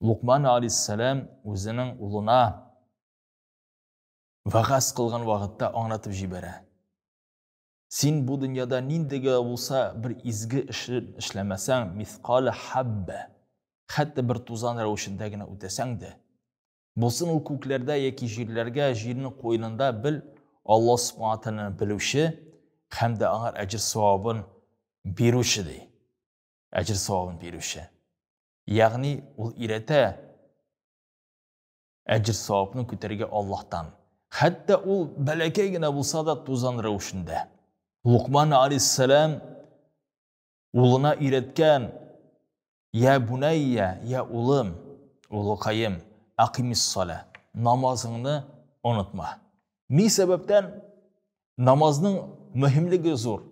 Лукман алейһиссәлам үзенең улына вәгазь кылган вакытта аңлатып җибәрә. Син бу дөньяда нинди генә булса бер изге эш эшләмәсәң, мисқал хабба, хәтта бер тузан рәвешендә генә үтәсәң дә, булсын ул күкләрдә яки җирләргә, җирнең куенында бел, Аллаһ Субхану тәгаләне белүче һәм дә аңар әҗер савабын бирүче ди. Әҗер савабын бирүче. Ягъни ул өйрәтә әҗер савапны күтәрергә Аллаһтан. Хәтта ул бәләкәй генә булса да тузан рәвешендә. Лукман алейһиссәлам улына өйрәткән: "Я бунайя, я улым, улыкаем, акимис сала, намазыңны онытма." Ни сәбәптән? Намазның мөһимлеге зур.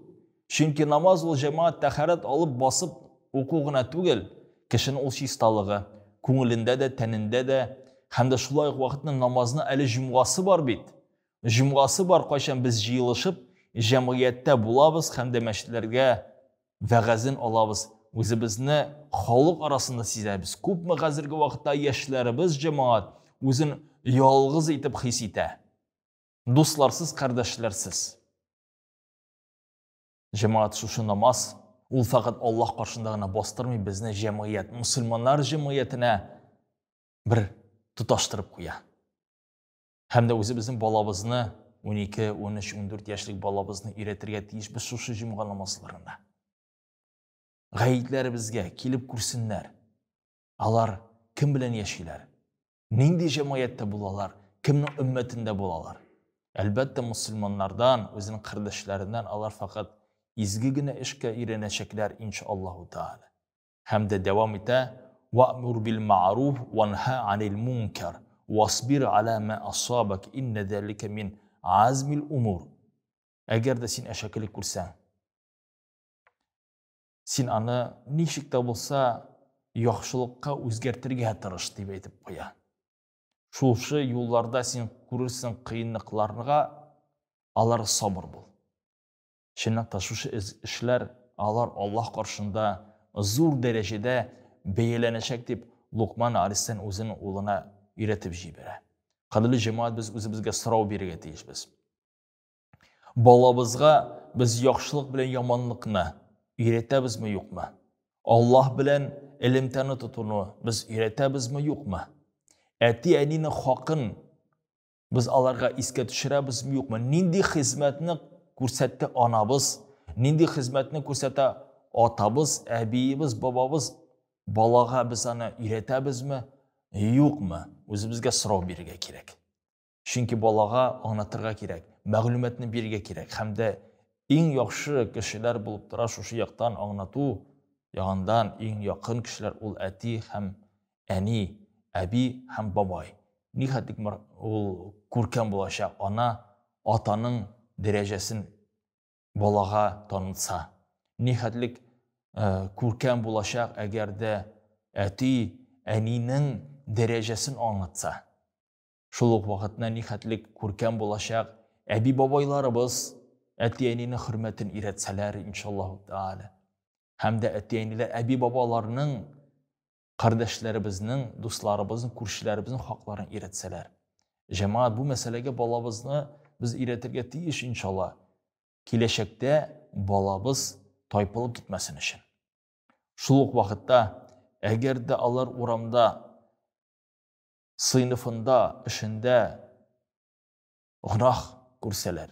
Чөнки намаз ул җәмәгать тәһарәт алып басып уку гына түгел, кешенең ул чисталыгы, күңелендә дә, тәнендә дә, һәм дә шулай ук вакытны намазны әле җомгасы бар бит. Җомгасы бар, кайчан без җыелышып, җәмгыятьтә булабыз һәм дә мәчетләргә вәгазен алабыз, үзебезне халык арасында сизәбез. Күпме хәзерге вакытта яшьләребез җәмәгать үзен ялгыз итеп хис итә. Дусларсыз, кардәшләрсез. Җәмәгать шушы намаз ул фәкать Аллаһ каршында гына бастырмый, безне җәмгыять, мусульманнар җәмгыятенә бер тоташтырып куя. Һәм дә үзебезнең балабызны 12, 13, 14 яшьлек балабызны өйрәтергә тиешбез шушы җомга намазларына. Гаетләребезгә килеп күрсеннәр. Алар кем белән яшиләр? Нинди җәмгыятьтә булалар? Кемнең өммәтендә булалар? Әлбәттә, мусульманнардан, үзенең кардәшләреннән алар фәкать изге генә эшкә өйрәнәчәкләр, иншаллаһу тааля. Һәм дә дәвам итә, Ва'мур бил ма'руф ванһа анил мункар, васбир аля ма асабак, инна залика мин азмил умур. Әгәр дә син әшәкелек күрсәң, син аны ничек тә булса яхшылыкка үзгәртергә тырыш, дип әйтеп куя. Шушы юлларда син күрерсең кыенлыкларга, алар сабыр бул. Чынлап та шушы эшләр алар Аллаһ каршында зур дәрәҗәдә бәяләнәчәк дип Лукман алейһиссәлам үзенең улына өйрәтеп җибәрә. Кадерле җәмәгать, без үзебезгә сорау бирергә тиешбез. Балабызга без яхшылык белән яманлыкны өйрәтәбезме, юкмы? Аллаһ белән элемтәне тотуны без өйрәтәбезме, юкмы? Әти-әнинең хакын без аларга искә төшерәбезме, юкмы? Нинди хезмәтне күрсәтте анабыз, нинди хезмәтне күрсәтә атабыз, әбиебез, бабабыз, балага без аны өйрәтәбезме, юкмы? Үзебезгә сорау бирергә кирәк. Чөнки балага аңлатырга кирәк, мәгълүматны бирергә кирәк. Һәм дә иң яхшы кешеләр булып тора шушы яктан аңлату ягындан иң якын кешеләр ул әти һәм әни, әби һәм бабай. Нихәтлек ул күркәм булачак ана атаның дәрәҗәсен балага танытса. Нихәтлек күркәм булачак, әгәр дә әти әнинең дәрәҗәсен аңлатса. Шул ук вакытта нихәтлек күркәм булачак әби-бабайларыбыз әти-әнинең хөрмәтен өйрәтсәләр, иншаллаһу тааля. Һәм дә әти-әниләр әби-бабаларының, кардәшләребезнең, дусларыбызның, күршеләребезнең хакларын өйрәтсәләр. Җәмәгать, бу мәсьәләгә балабызны без өйрәтергә тиеш, иншалла. Киләчәктә балабыз тайпылып китмәсен өчен. Шул ук вакытта, әгәр дә алар урамда сыйныфында, эшендә гөнаһ күрсәләр,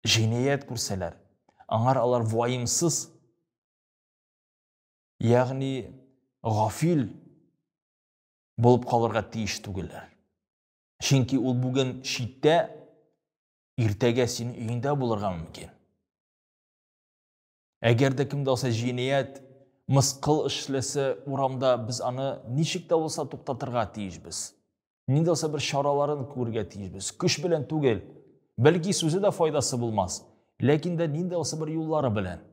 җинаять күрсәләр, аңар алар ваемсыз, ягъни гафил булып калырга тиеш түгелләр. Чөнки ул бүген читтә, иртәгә синең өеңдә булырга мөмкин. Әгәр дә кем дә булса җинаять, мыскыл эшләсә урамда, без аны ничек тә булса туктатырга тиешбез. Нинди булса бер чараларын күрергә тиешбез. Көч белән түгел. Бәлки сүзе дә файдасы булмас. Ләкин дә нинди булса бер юллары белән.